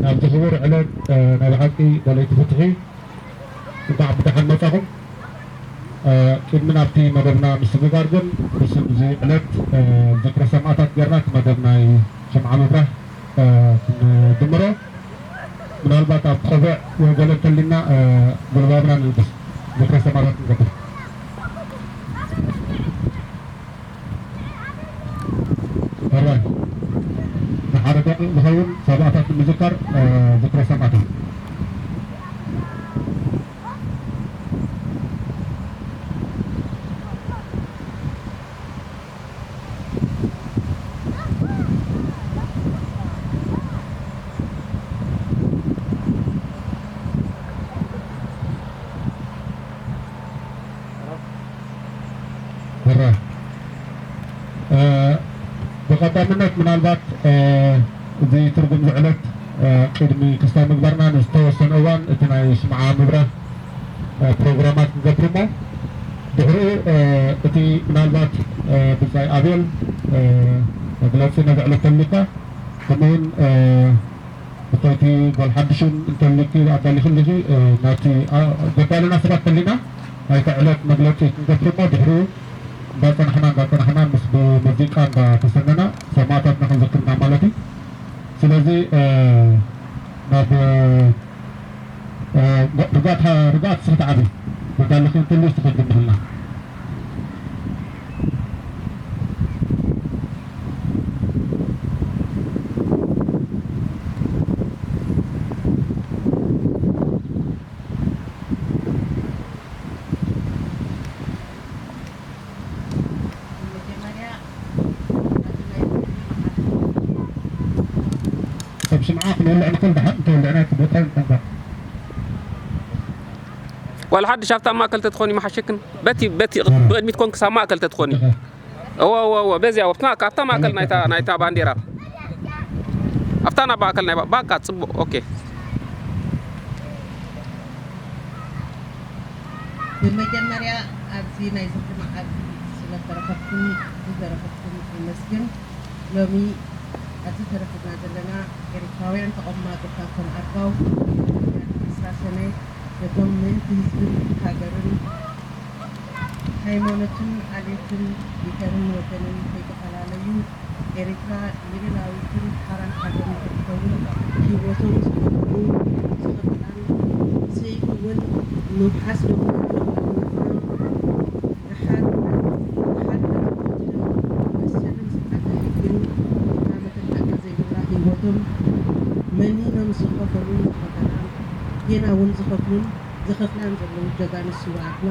ናብዚ ክቡር ዕለት፣ እ፣ ናይ ብሓቂ ደለይቲ ፍትሒ እንኳዕ ብደሓን መጻኹም። እ፣ ቅድሚ ናብቲ መደብና ምስግጋር ግን ብስም እዚ ዕለት፣ እ፣ ዝክረ ሰማእታት ጌርና እቲ መደብ ናይ ሽምዓ ምብራህ፣ እ፣ ክንጅምሮ። ምናልባት ኣብ ቆብዕ ወይ ገለ እንተሊና፣ እ፣ ጉልባብና ንልግስ። ዝክረ ሰማእታት ንገብር። ሕራይ ንሓደ ደቂቕ ዝኸውን ሰማእታት ንምዝካር፣ እ፣ ዝክረ ሰማእታት። ሕራይ። እ፣ ብቐዳምነት ምናልባት፣ እ፣ እዚ ትርጉም ዝዕለት፣ እ፣ ቅድሚ ክስታይ ምግባርና ንዝተወሰነ እዋን እቲ ናይ ሽምዓ ምብራህ፣ እ፣ ፕሮግራማት ክንገብር እሞ ድሕሪኡ፣ እ፣ እቲ ምናልባት፣ እ፣ ብጻይ ኣቤል፣ እ፣ መግለጺ ነዚ ዕለት ተልካ ከምኡውን፣ እ፣ ብኸይቲ ጓል ሓድሽ እውን እንተልኪ ኣዳሊኽልኺ፣ እ፣ ናብቲ፣ ኣ፣ ዘዳለና ሰባት ተሊና ናይቲ ዕለት መግለጺ ክንገብር እሞ ድሕሪኡ እንዳጸናሕና እንዳጸናሕና ምስ ብሙዚቃ እንዳተሰነና ሰማእታትና ክንዝክርና ማለት እዩ። ስለዚ፣ እ፣ ናብ፣ እ፣ ርግኣት፣ ርግኣት ስኽቲ ዓቢ ዘዳለኺ እንተልዩ እስቲ ክንድምልና። ሰብ ሽምዓ ክንወልዕ ንኽእል፣ ደሓር እንተወልዕና እቲ ቦታ ንጠንቀቕ። ዋላ ሓድሽ ኣብታ ማእከል ተትኾኒ መሓሸክን። በቲ፣ በቲ ብቕድሚት ኮንክስ ኣብ ማእከል ተትኾኒ። እወ፣ እወ፣ እወ፣ በዚኣ ኣብታ፣ ኣብታ ማእከል ናይታ፣ ናይታ ባንዴራ። ኣብታ ናብ ማእከል ናይ ባ-፣ ባቃ ጽቡቕ። ኦኬ። ብመጀመርያ ኣብዚ ናይ ዝኽሪ መዓልቲ ስለ ተረኸብኩም፣ ዝተረኸብኩም የመስግን። ሎሚ ኣብዚ ተረኺብና ዘለና ኤርትራውያን ተቐማጦ ካንቶን ኣርጋው ዕስራ ሰነ ነቶም ምእንቲ ህዝብን ሃገርን ሃይማኖትን ዓሌትን ብሄርን ወገንን ከይተፈላለዩ ኤርትራ ልዕላዊትን ሓራን ሃገር ንኽትከውን ህይወቶም ዝኸፈሉ፣ ዝኸፈላን ስኢሉ እውን ምውሓስ ደሞም ልኡላውነትና ንሓርነትን ንሓድነትን ቀቲሎም መሰልን ስርዓተ ሕግን ጌና መተካእታ ዘይብላ ህይወቶም መኒኖም ዝኸፈሉን ዝኸፈላን ጌና እውን ዝኸፍሉን ዝኸፍላን ዘለዉ ጀጋኑ ስውኣትና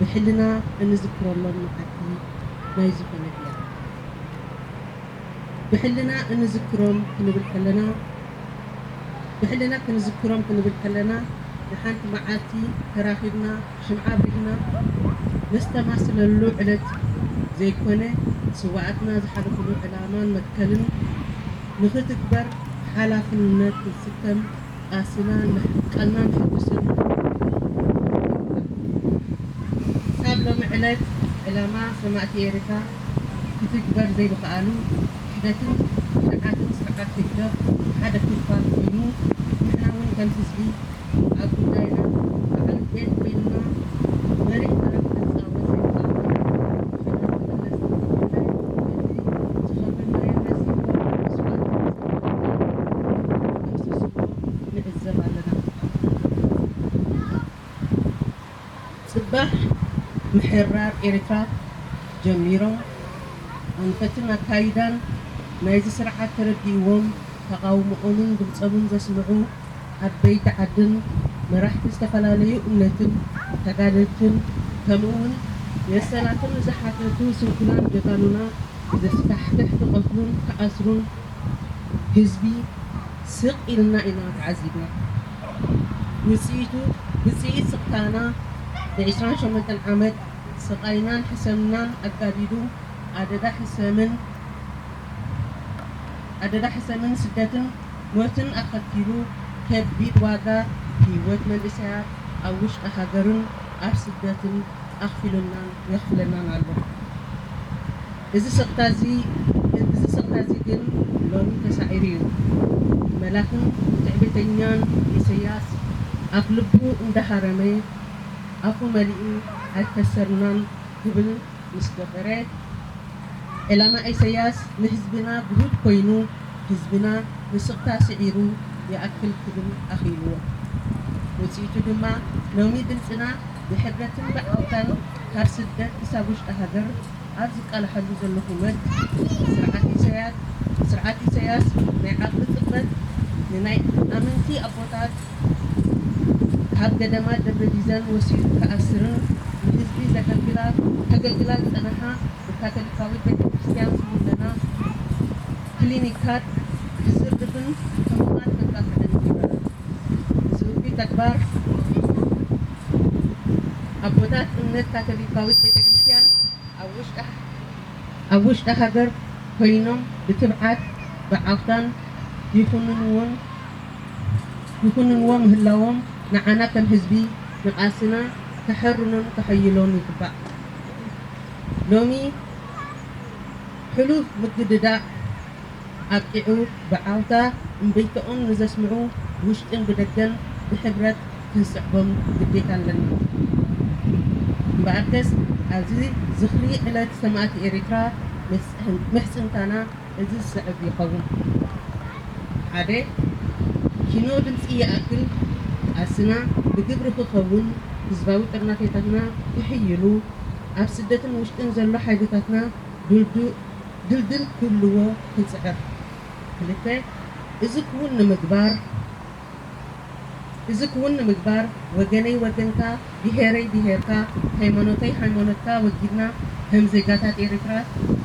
ብሕልና እንዝክረሎም መዓልቲ ናይ ዝኾነት እያ። ብሕልና እንዝክሮም ክንብል ከለና፣ ብሕልና ክንዝክሮም ክንብል ከለና፣ ንሓንቲ መዓልቲ ተራኺብና፣ ሽምዓ ኣብሪህና፣ ነስተማስለሉ ዕለት ዘይኮነ፣ ስውኣትና ዝሓለፉሉ ዕላማን መትከልን ንኽትግበር ሓላፍነት ክንስከም ቃልስና፣ ቃልና ነሐድሰሉ። ክሳብ ሎሚ ዕለት ዕላማ ሰማእቲ ኤርትራ ክትግበር ዘይምኽኣሉ፣ ክሕደትን ቅንዓትን ስርዓት ህግደፍ ሓደ ክፋል ኮይኑ፣ ንሕና እውን ከም ህዝቢ ኣብ ጉዳይና በዓል ቤት ኮይንና መሪሕ ተራ ክንጻወት ዘይምኽኣልና፣ ንኽብረት ተመለስቲ ዝኾነ እቲ ዝኸፈልናዮ ነዚ መስዋእቲ ንኽንድምስሶ ንዕዘብ ኣለና። ጽባሕ ምሕራር ኤርትራ ጀሚሮም ኣንፈትን ኣካይዳን ናይዚ ስርዓት ተረዲእዎም ተቓውሞኦምን ድምጾምን ዘስምዑ ዓበይቲ ዓድን መራሕቲ ዝተፈላለዩ እምነትን ተጋደልትን ከምኡ'ውን መሰላቶም ንዝሓተቱ ስንኩላን ጀጋኑና ዘስካሕክሕ ክቐትሉን ክኣስሩን ህዝቢ ስቕ ኢልና ኢና ተዓዚብና። ውጽኢቱ፣ ውጽኢት ስቕታና ንዕስራን ሸሞንተን ዓመት ስቓይናን ሕሰምናን ኣጋዲዱ፣ ኣደዳ ሕሰምን፣ ኣደዳ ሕሰምን ስደትን ሞትን ኣኸቲሉ፣ ከቢድ ዋጋ ህይወት መንእሰያት ኣብ ውሽጢ ሃገርን ኣብ ስደትን ኣኽፊሉናን የኽፍለናን ኣሎ። እዚ ስቕታ እዚ፣ እዚ ስቕታ እዚ ግን ሎሚ ተሳዒሩ እዩ። መላኽን ትዕቢተኛን ኢሰያስ ኣፍ ልቡ እንዳሃረመ ኣፉ መሊኡ ኣይከሰርናን ክብል ምስ ገበረ፣ ዕላማ ኢሰያስ ንህዝብና ግሁድ ኮይኑ፣ ህዝብና ንስቕታ ስዒሩ ይኣክል ክብል ኣኽኢልዎ። ውጽኢቱ ድማ ሎሚ ድምጽና ብሕብረትን ብዓውታን ካብ ስደት ክሳብ ውሽጢ ሃገር ኣብ ዝቃላሐሉ ዘሎ ኩነት፣ ስርዓት ኢሰያስ፣ ስርዓት ኢሰያስ ናይ ዓቕሊ ጽበት ንናይ ኣመንቲ ኣቦታት ካብ ገዳማት ደብረ ቢዘን ወሲዱ ክኣስርን ንህዝቢ ዘገልግላ፣ ከገልግላ ዝጸንሓ ብካቶሊካዊት ቤተ ክርስቲያን ዝውነና ክሊኒካት ክዝርግሕን ሕሙማት ከጋፍዕን ይግበር። እዚ እኩይ ተግባር ኣቦታት እምነት ካቶሊካዊት ቤተ ክርስቲያን ኣብ ውሽጢ ኣብ ውሽጢ ሃገር ኮይኖም ብትብዓት ብዓውታን ይኹንንዎን ይኹንንዎ ምህላዎም ንዓና ከም ህዝቢ ንቃልስና ከሐርኖን ከሐይሎን ይግባእ። ሎሚ ሕሉፍ ምግድዳዕ ኣብቂዑ ብዓውታ እምብይትኦም ንዘስምዑ ውሽጥን ብደገን ብሕብረት ክንስዕቦም ግዴታ ኣለና። እምበኣርከስ ኣብዚ ዝኽሪ ዕለት ሰማእቲ ኤሪትራ ምሕጽንታና እዚ ዝስዕብ ይኸውን። ሓደ፣ ኪኖ ድምጺ ይኣክል ቃልስና ብግብሪ ክኸውን ህዝባዊ ጥርናፌታትና ክሕይሉ ኣብ ስደትን ውሽጥን ዘሎ ሓይልታትና ድልዱ ድልድል ክህልዎ ክንጽዕር። ክልተ፣ እዚ ክውን ንምግባር እዚ ክውን ንምግባር ወገነይ ወገንካ፣ ብሄረይ ብሄርካ፣ ሃይማኖተይ ሃይማኖትካ ወጊድና ከም ዜጋታት ኤርትራ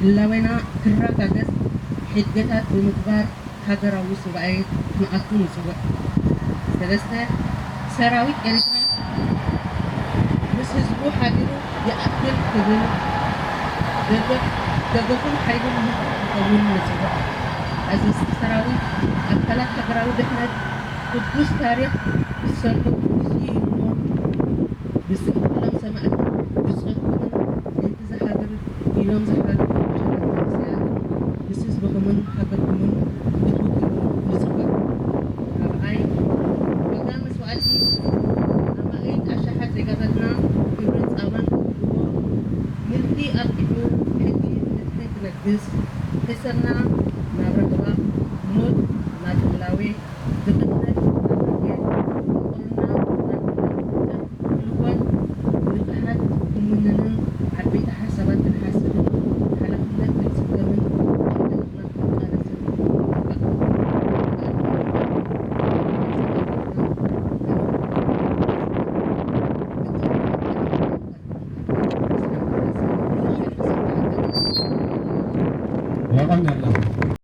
ህላዌና ክረጋገጽ ሕድገታት ብምግባር ሃገራዊ ሱባኤ ክንኣቱ ንጽውዕ። ሰለስተ፣ ሰራዊት ኤርትራ ምስ ህዝቡ ሓቢሩ ይኣክል ክብል ደገፍ ደገፉን ሓይሉን ንህዝቡ ክኸውን ንጽውዕ። ኣዘዝቲ ሰራዊት ኣካላት ሃገራዊ ድሕነት ቅዱስ ታሪኽ ክትሰርሑ ግዜኡ እዩ እሞ ብስም ኩሎም ሰማእትን ብጾትኩምን ምእንቲ እዛ ሃገር ኢሎም ዝሓለፉ ጀጋኑ መንእሰያትን ምስ ህዝብኹምን ሃገርኩምን ክትውክሉ ንጽውዕ። ራብዓይ፣ ዋጋ መስዋእቲ ኣማኢት ኣሽሓት ዜጋታትና ክብርን ጻማን ክህልዎ ምልኪ ኣብቂዑ ሕጊ ፍትሒ ክነግስ፣ ሕሰምና ናብ ራህዋ፣ ሞት ናብ ህላዌ፣ ድኽነት ናብ ርግእ፣ ድንቁርና ናብ ህላወ ክፍጠር፣ ብልጓም ንቕሓት ክንውንንን ዓበይቲ ሓሳባት ክንሓስብን ሓላፍነት ክንስከምን ኣብ ደለኽና ክንቃለስን ይግባእ። የቐንየልና።